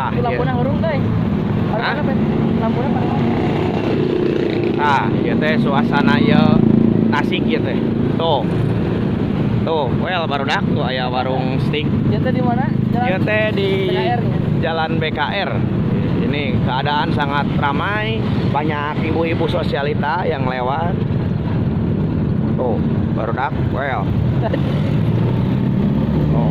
Tah, lampuna hurung euy. Hah? Lampuna parang. Tah, ieu teh suasana ieu Tasik ieu teh. Tuh. Tuh, well barudak tuh aya warung steak. Ieu teh di mana? Ieu teh di BKR -nya. Jalan BKR. Ini keadaan sangat ramai, banyak ibu-ibu sosialita yang lewat. Tuh, barudak, well. Oh.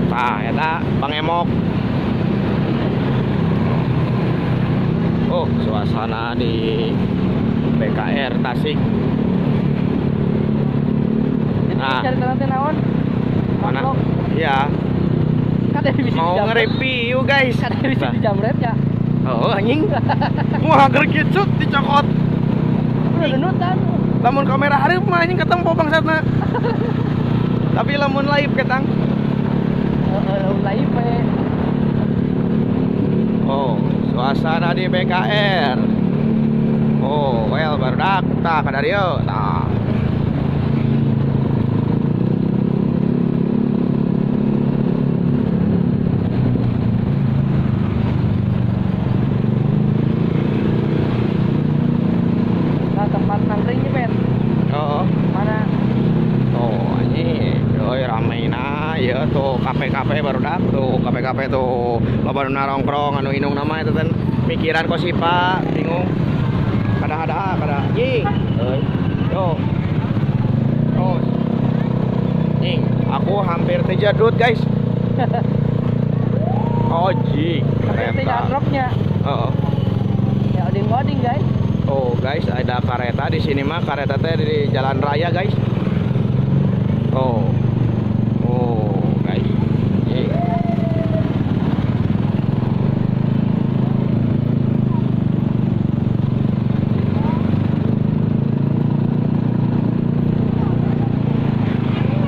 Tah, eta Bang Emok. Oh, suasana di BKR Tasik. Nah, cari teh naon? Mana? Iya. Mau nge-review, guys. Kada bisa dijamret ya. Oh, anjing. Wah, gergicut dicokot. Udah genutan. Lamun kamera hareup mah anjing ketempo bangsatna. Tapi lamun live ketang. Heeh, lamun live we. Oh, suasana di BKR. Oh, well barudak tah ka dieu tah. Nah, tempat nangkringnya, Pet. Oh. Mana? Oh, anjing. Euy rameina ieu tuh kafe-kafe barudak tuh, kafe-kafe tuh. Loba nu nongkrong anu indung nama eta teh mikiran kosipa, bingung. Kada-kada kada anjing. Euy. Yo. Terus. Anjing, aku hampir terjadut, guys. Oh, jing. Kereta. Heeh. Ya oding-oding, guys. Oh, guys, ada kereta di sini mah, kereta teh di jalan raya, guys. Oh. Oh, guys. Yeah.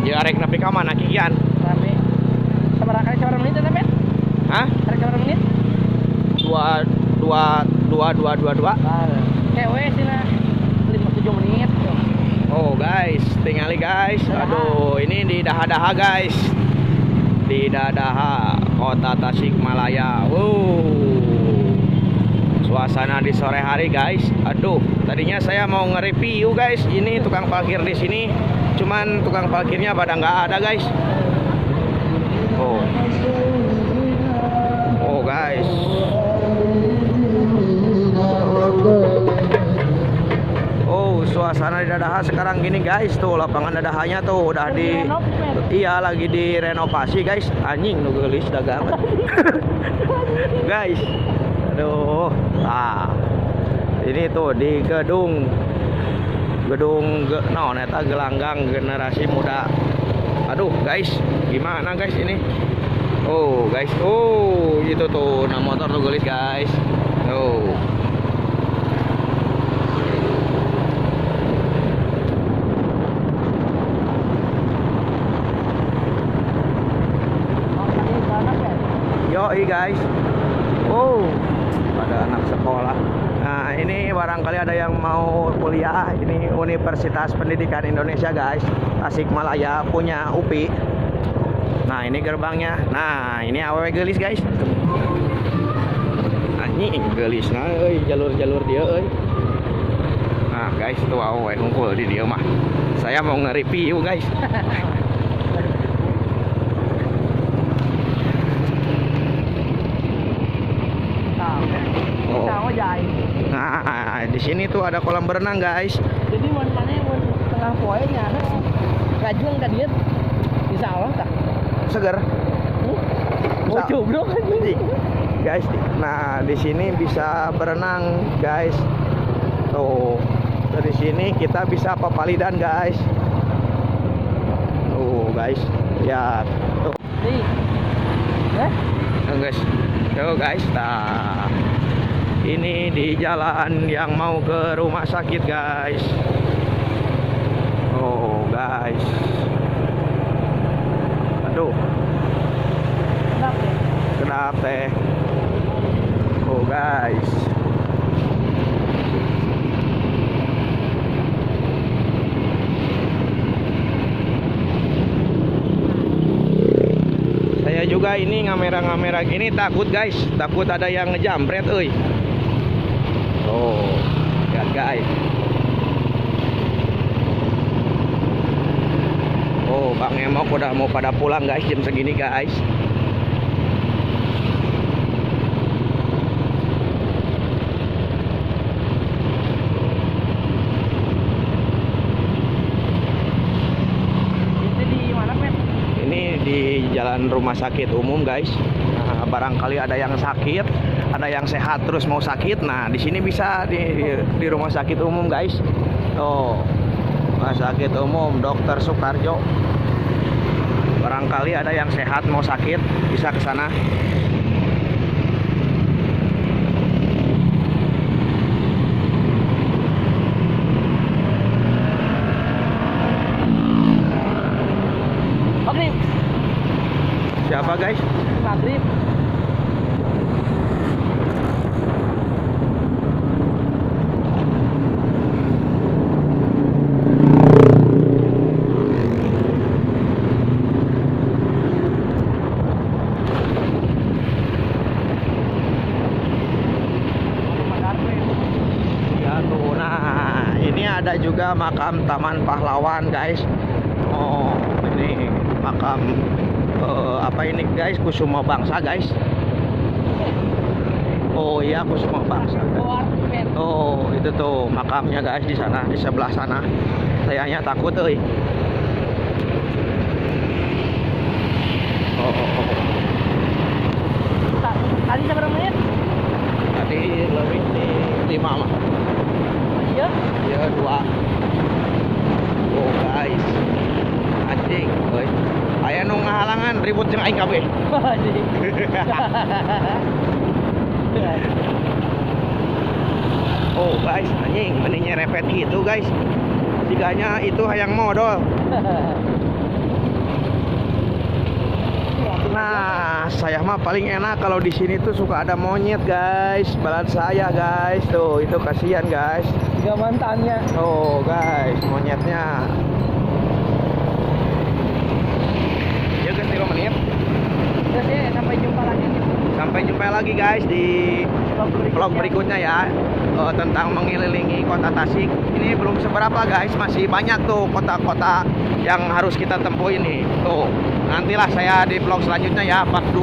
Ya arek nepi ka mana kikian? Rame. Sabaraha kali sabaraha menit eta, Pet? Hah? Arek sabaraha menit? 2 2 2 2 2 2. Kewe sih 57 menit. Oh guys, tingali guys. Aduh, ini di Daha-Daha guys. Di Dadaha, Kota Tasikmalaya. Wow. Suasana di sore hari guys. Aduh, tadinya saya mau nge-review guys. Ini tukang parkir di sini. Cuman tukang parkirnya pada nggak ada guys. Oh. Oh guys. Oh, suasana di Dadaha sekarang gini guys. Tuh lapangan Dadahanya tuh udah di iya lagi direnovasi guys. Anjing nu geulis dagang. Guys. Aduh. Nah. Ini tuh di gedung naon eta gelanggang generasi muda. Aduh guys, gimana guys ini? Oh guys, oh itu tuh nah motor tuh geulis guys. Tuh. Yoi guys. Oh, ada anak sekolah. Nah, ini barangkali ada yang mau kuliah. Ini Universitas Pendidikan Indonesia guys, Tasikmalaya punya UPI. Nah, ini gerbangnya. Nah, ini awewe geulis guys. Anjing geulis nah euy, jalur-jalur dia euy. Nah, guys, tuh awewe ngumpul di dieu mah. Saya mau nge-review guys. Oh. Nah, di sini tuh ada kolam berenang guys. Jadi mana yang tengah poe nya rajung ka dieu. Insyaallah tah. Seger. Oh, goblok anjing. Guys, nah di sini bisa berenang guys. Tuh. Dari sini kita bisa papalidan guys. Tuh guys. Ya, tuh. Nih. Eh? Tuh guys. Tuh guys, nah. Ini di jalan yang mau ke rumah sakit guys. Oh guys. Aduh. Kedap teh. Oh guys. juga ini ngamera-ngamera gini takut guys, takut ada yang ngejambret euy. Oh, lihat guys. Oh, Bang Emok udah mau pada pulang guys jam segini guys. Itu di mana, Pet? Ini di jalan rumah sakit umum guys. Nah, barangkali ada yang sakit, ada yang sehat terus mau sakit. Nah, di sini bisa di rumah sakit umum guys. Tuh, rumah sakit umum Dr. Soekarjo. Barangkali ada yang sehat mau sakit bisa ke sana. Maghrib. Siapa guys? Maghrib. Ya tuh, nah ini ada juga makam Taman Pahlawan guys. Oh, ini makam apa ini guys? Kusuma Bangsa guys. Oh iya, Kusuma Bangsa. Guys. Oh itu tuh makamnya guys di sana, di sebelah sana. Sayangnya takut euy. Oh, oh, oh. Tadi berapa menit? Tadi lebih di 5 mah. Iya. Iya, 2. Oh guys. Anjing, euy. Aya nu ngahalangan ribut jeung aing kabeh. Anjing. Oh guys, anjing meni nyerepet gitu guys. Jiganya itu hayang modal. Nah, saya mah paling enak kalau di sini tuh suka ada monyet guys. Balad saya guys, tuh itu kasihan guys. Tiga mantannya. Oh guys, monyetnya. Ya guys, 3 menit. Terus ya, sampai jumpa lagi. Sampai jumpa lagi guys di vlog berikutnya ya, tentang mengelilingi kota Tasik. Ini belum seberapa guys, masih banyak tuh kota-kota yang harus kita tempuh ini. Tuh, nantilah saya di vlog selanjutnya ya, part 2.